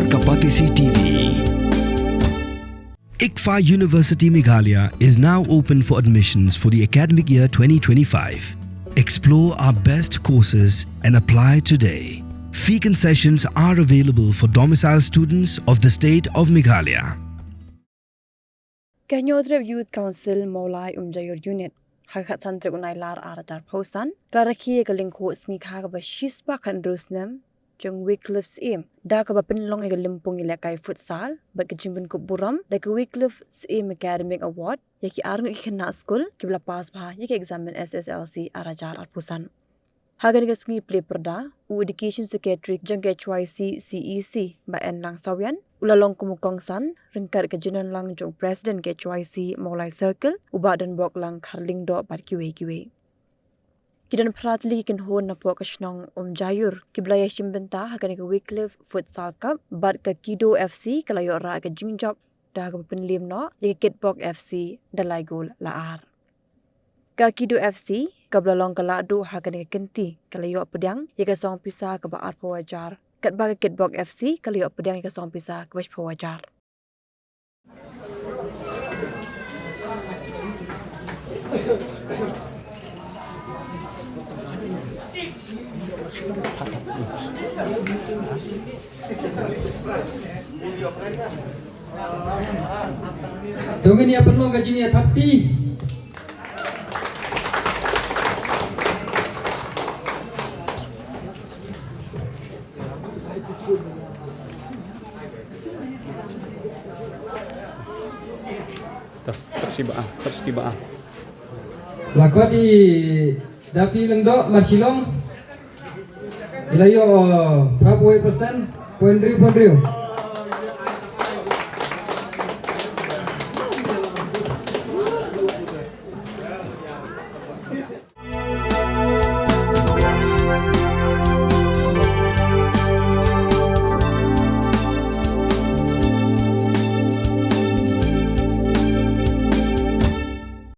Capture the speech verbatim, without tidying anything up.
Kapatisi T V. ICFAI University Meghalaya is now open for admissions for the academic year twenty twenty-five. Explore our best courses and apply today. Fee concessions are available for domicile students of the state of Meghalaya. Ka Hynñiewtrep Youth Council Mawlai Umjaiur Unit ha ka khatsan tarik u Nailar arhajar arphew san ka la rakhe ïa ka lyngkhuh sngi kha kaba shispah khathynriew snem jong Wycliffe Syiem da kaba pynlong ïa ka lympung ïalehkai futsal bad ka jingpynkup burom da ka Wycliffe Syiem Academic Award ïa ki arngut ki khynnah skul kiba la pass bha ïa ka exam S S L C arhajar arphew san. Ha kane ka sngi plie pyrda, u Education Secretary jong ka H Y C C E C, Bah Enlang Sawian, u la long kum u kongsan ryngkat ka jingdon lang jong u President ka H Y C Mawlai Circle, u Bah Donboklang Kharlyngdoh bad kiwei kiwei. Ki don phra tylli ki kynhun napoh ka shnong Umjaiur kiba la ïashim bynta ha kane ka Wycliffe Futsal Cup bad ka Kido F C ka la ïoh rah ka jingjop da kaba pynliem noh ïa ka Kitbok F C da lai gol la ar. Ka Kido F C kaba la long ka lahduh ha kane ka kynti ka la ïoh pdiang ïa ka song pisa kaba arphew hajar, katba ka Kitbok F C ka la ïoh pdiang ïa ka song pisa kaba shiphew hajar. To ngin ïa pynlong ka jingïathap kti. To, tap si ba, tap si ba. La khot i Daffy Lyngdoh, Marshillong. I la ïoh, uh, phra phew wei percent, point hynriew, point hynriew.